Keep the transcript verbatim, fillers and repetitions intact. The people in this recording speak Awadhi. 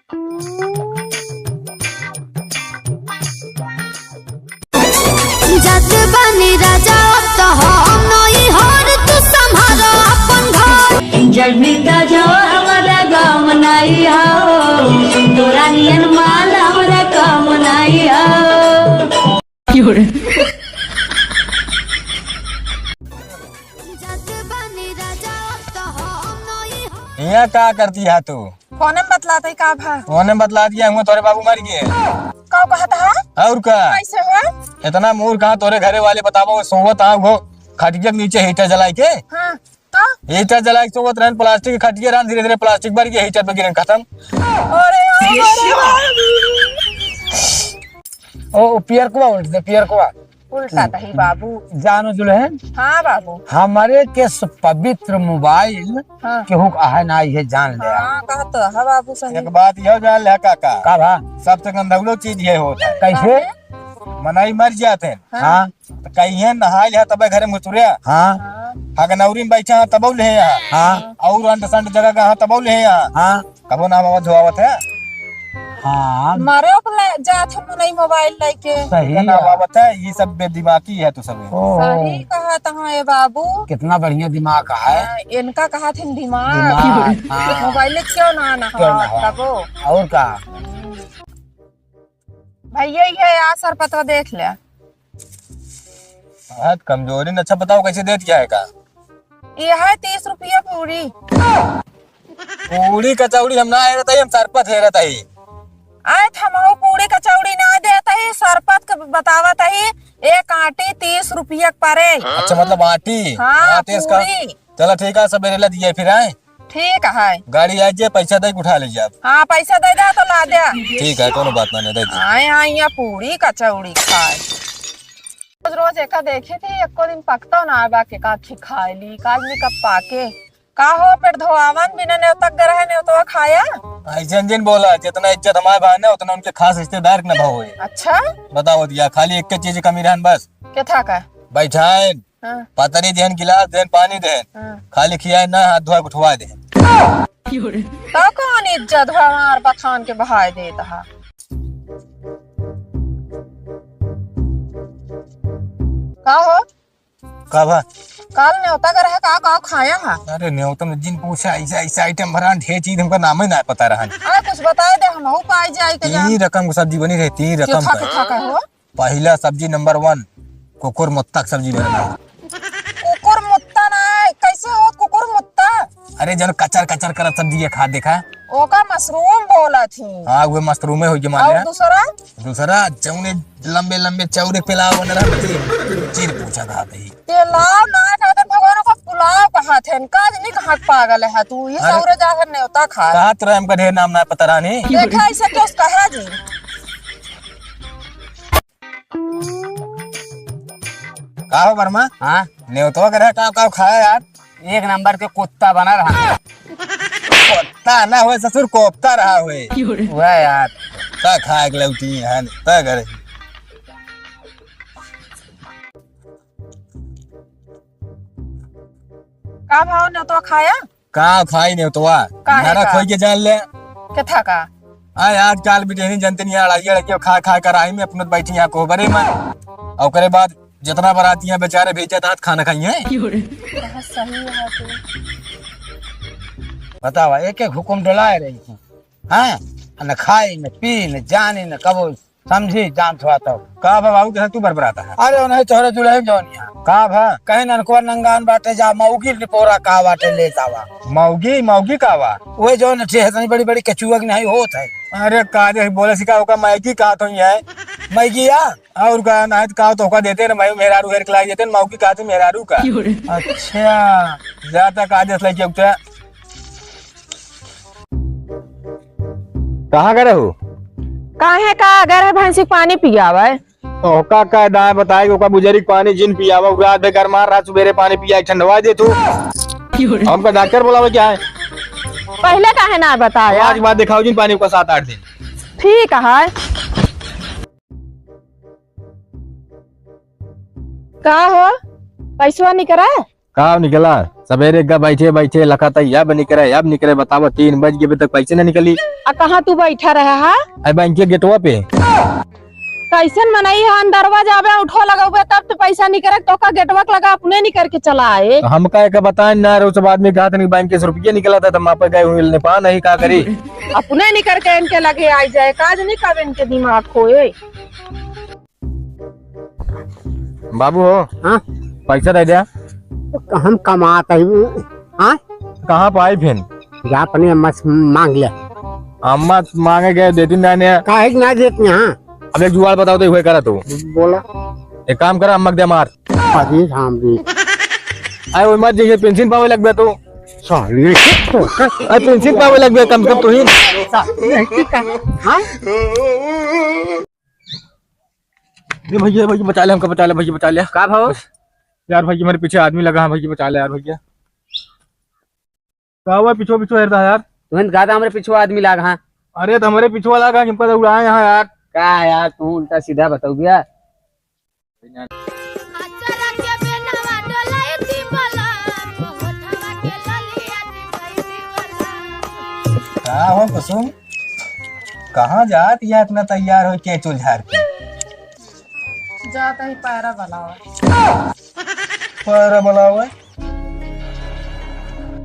जात बानी राजा, अब तो हम नैहर, तू संभारो अपन घर। जब भी का जो हमरा गम नाई हो, तोरा नियन माल हमरा कम नाई हो। जात बानी राजा, अब तो हम नैहर। यहाँ का करती है तू? फोन में बतलाते का भा? फोन में बतला दिया, हुआ तोरे बाबू मर गए। का कहत हा? और का? कैसे हो? इतना मूर्ख कहाँ तोरे घरे वाले बतावो, सोवत हाँ वो खटिया के नीचे हीटर जलाए के। हाँ, तो? हीटर जलाए के सोवत रहन, प्लास्टिक के खटिया रहन, धीरे धीरे प्लास्टिक बढ़ गया, हीटर पे गिरन खत्म। अरे, अरे, अरे। ओ, ओ, पियरकुआ उल्ट दे, पियरकुआ। उल्टा दही बाबू। जानो दुल्हन। हाँ बाबू। हमरे के स-, पवित्र मोबाइल हाँ। केहू का है ना, ये जान ले। हाँ, कहत है बाबू सही। एक बात यह जान ले काका। का भा? सबसे गंधौलो चीज ये होत है। कैसे? काहे? मनई मर जात है। हाँ। हाँ। तो कहिए नहाए लिया तबे घरे मुतुरिया। हाँ। हाँ। हगनौरी में बैठा है तबौ ले यहाँ। हाँ। और अंट संट जगह का हाँ तबौ ले यहाँ। हाँ। कबो ना बाबा धोआवत है। हाँ। मारे ओकला जात हम नहीं मोबाइल लेके। सही इतना है। बाबत है, ये सब बेदिमागी है तू सब। ओहो। सही कहा तहाँ ए बाबू। कितना बढ़िया दिमाग है। हाँ, इनका कहा थे दिमाग। दिमाग, हाँ। मोबाइल क्यों ना, ना क्यों ना हो, हो? तबो। और का? भैया, ये आ सरपतवा देख ले। बहुत कमजोरी न। अच्छा बताओ, कैसे देत क्या है का? ये है तीस रुपया पूरी। पूरी कचौड़ी हम ना हेरत हई, हम सरपत हेरत हई। आए, हमहू पूरी कचौड़ी ना देत हई, सरपत के बतावत हई, एक आटी तीस रुपया के परे। अच्छा, मतलब आटी? हाँ, हाँ, तो इसका पूरी। चला ठीक है, सबेरे ला दिए फिर आए। ठीक है। गाड़ी आ जाए, पैसा दे के उठा ले जाब। हाँ, पैसा दे दे तो ला दे। ठीक है, कोनो बात ना, दे दे। आए, आए, यहाँ पूरी कचौड़ी खाए। रोज रोज एका देखी थी, एको दिन पकतो ना बा के का खी खाए ली, काज में कब पाके। का हो, पेट धोआवन बिना नेवता के रहे, नेवतवा खाया? ऐसे जिन बोला, जितना इज्जत हमारे भाई ने, उतना उनके खास रिश्तेदार के ना भाव होए। अच्छा? बताओ दिया, खाली एक के चीज कमी रहन बस। के था का? बैठाएन। हाँ। पतरी देहन, गिलास देहन, पानी देहन। हाँ। खाली खियाए ना, हाथ धोआ के उठवा देहन। तो कौन इज्जत हमार बखान के बहाय देत हा? का हो? का भा? काल नेवता का रहे, का, का खाया हा? अरे नेवता में जिन पूछा, ऐसा, ऐसा आइटम भरा, ढेर चीज हमका नाम ही ना पता रहा। अरे कुछ बताए दे, हमहू पाई जाई के जान। तीन रकम की सब्जी बनी रहे, तीन रकम का। के था का हो? पहिला सब्जी नंबर वन, कुकुर मुत्ता के सब्जी बनल है। कुकुर मुत्ता ना, कैसे हो कुकुर मुत्ता? अरे जौन कचर कचर करत सब्जी के खा देखा। ओका मशरूम बोला थी। हाँ, उहे मशरूमे होई के माने। और दूसरा? दूसरा जौने लंबे लंबे चौड़े पेलाव बन रहा, चीर, चीर पूछा खात ही। पेलाव ना खाते भगवान को पुलाव कहा थे, का नहीं कहा पागल है तू, ये अरे, सौरे जाकर नेवता खा। कहा तो हमका ढेर नाम ना पता रानी। देखा ऐसे तो कहा जी। का हो वर्मा? हाँ? नेवतवा के रहे, का, का खाया यार? एक नंबर के कुत्ता बना रहा। कुत्ता ना होए ससुर, कोफ्ता रहा होए। वह यार। का खाए के लौटी है, त करे। का भाव नेवतवा खाया? का खाई नेवतवा? काहे नरक का? होई के जान ले। के था का? आय, आजकल बिटेनी जनते नहीं, अड़ाई अड़ाई के खा खा कराही में अपने बैठी यहाँ कोहबरे में। और ओकरे बाद जितना बराती हैं बेचारे भेजत हाथ खाना खाई हैं। हाँ, सही है तू। बतावा, एक एक हुकुम डोलाए रही थी। हाँ, न खाई, न पी, न जानी, न कबो समझी, जान थोड़ा तो। का बा बाबू, जैसे तू बरबराता है? अरे, उन्हें तोहरे दुल्हन जौन यहाँ। का भा? कहीं ननकुआ नंगान बाटे जा, मौगी निपोरा का बाटे ले जावा। मौगी, मौगी का बा? वो जौन ठेहतनी बड़ी बड़ी कचुआ की नहीं होत है। अरे, का जे बोले सिका ओका मैगी कहा तो ही है। मैगी या? और का ना है तो का तो ओका देते ना, मैं मेहरारू हेर के लाई देते ना, मौगी कहा तो मेहरारू का। अच्छा। जाता का जस लेके उठा। कहाँ गए हो? काहे का अगर है भैंसी के पानी पियावे? ओका का दाएं बताए कि ओका बुजरी के पानी जिन पियावा, उ रात भर गरमार रहा, सुबेरे पानी पिया के ठंडवा दे तू। हमका डॉक्टर बुलावे क्या है? पहले काहे ना बताया? आज बाद दिखाओ जिन पानी को सात आठ दिन। ठीक है। का हो, पैसवा निकरा? का निकला? सबेरे का बैठे बैठे लखा तई, अब निकरे, अब निकरे, बतावा, तीन बज गए, अभी तक पैसे ना निकली। आ कहाँ तू बैठा रहे हा? अरे बैंक के गेटवा पे। कैसन मनई हा, अंदरवा जाबे, उठो लगौबे, तब तो पैसा निकरे, तो का गेटवा के लगा अपने निकर के चला आए। तो हम का एक बताएं ना, रोज सब आदमी कहा था, बैंक के से रुपये निकला था, तो वहाँ पे गए हुए, नेपाल नहीं, का करी? अपने निकर के इनके लगे आई जाए, काज नहीं कब इनके दिमाग खोए। बाबू हो, हाँ? पैसा दे दे। तो हम कमात है, हाँ? कहाँ पाई फिर? जा अपने अम्मा से मांग ले। अम्मा मांगे गए, देती ना ने। काहे के ना देती, हाँ? अब एक जुगाड़ बताओ तो, हुए करा तू। बोला। एक काम करा, अम्मा के दे मार। अरे राम रे। अरे वो मत जइहे, पेंशन पावे लगबे तू। साले। अरे पेंशन पावे लगबे कम से कम तू ही। साले, ठीक है। हाँ? ये भैया, भैया बचा ले, हमका बचा ले, भैया बचा ले। का भाव? यार भैया, मेरे पीछे आदमी लगा है भैया, बचा ले यार भैया। का हुआ, पीछो पीछो हेरता है यार? तुम्हें कहा था हमारे पीछे आदमी लाग, हाँ। अरे तो हमारे पीछे वाला का, किनको तो उड़ाए यहाँ यार। का यार, तू उल्टा सीधा बताओ भैया। अचरा के बेनवा डोलाई दी बलम, होठवा के ललिया दी भई दीवाना। का हो कुसुम, कहाँ जात या इतना तैयार हो के चुल झार के? जात ही पैरा बनावा। पैरा बनावा?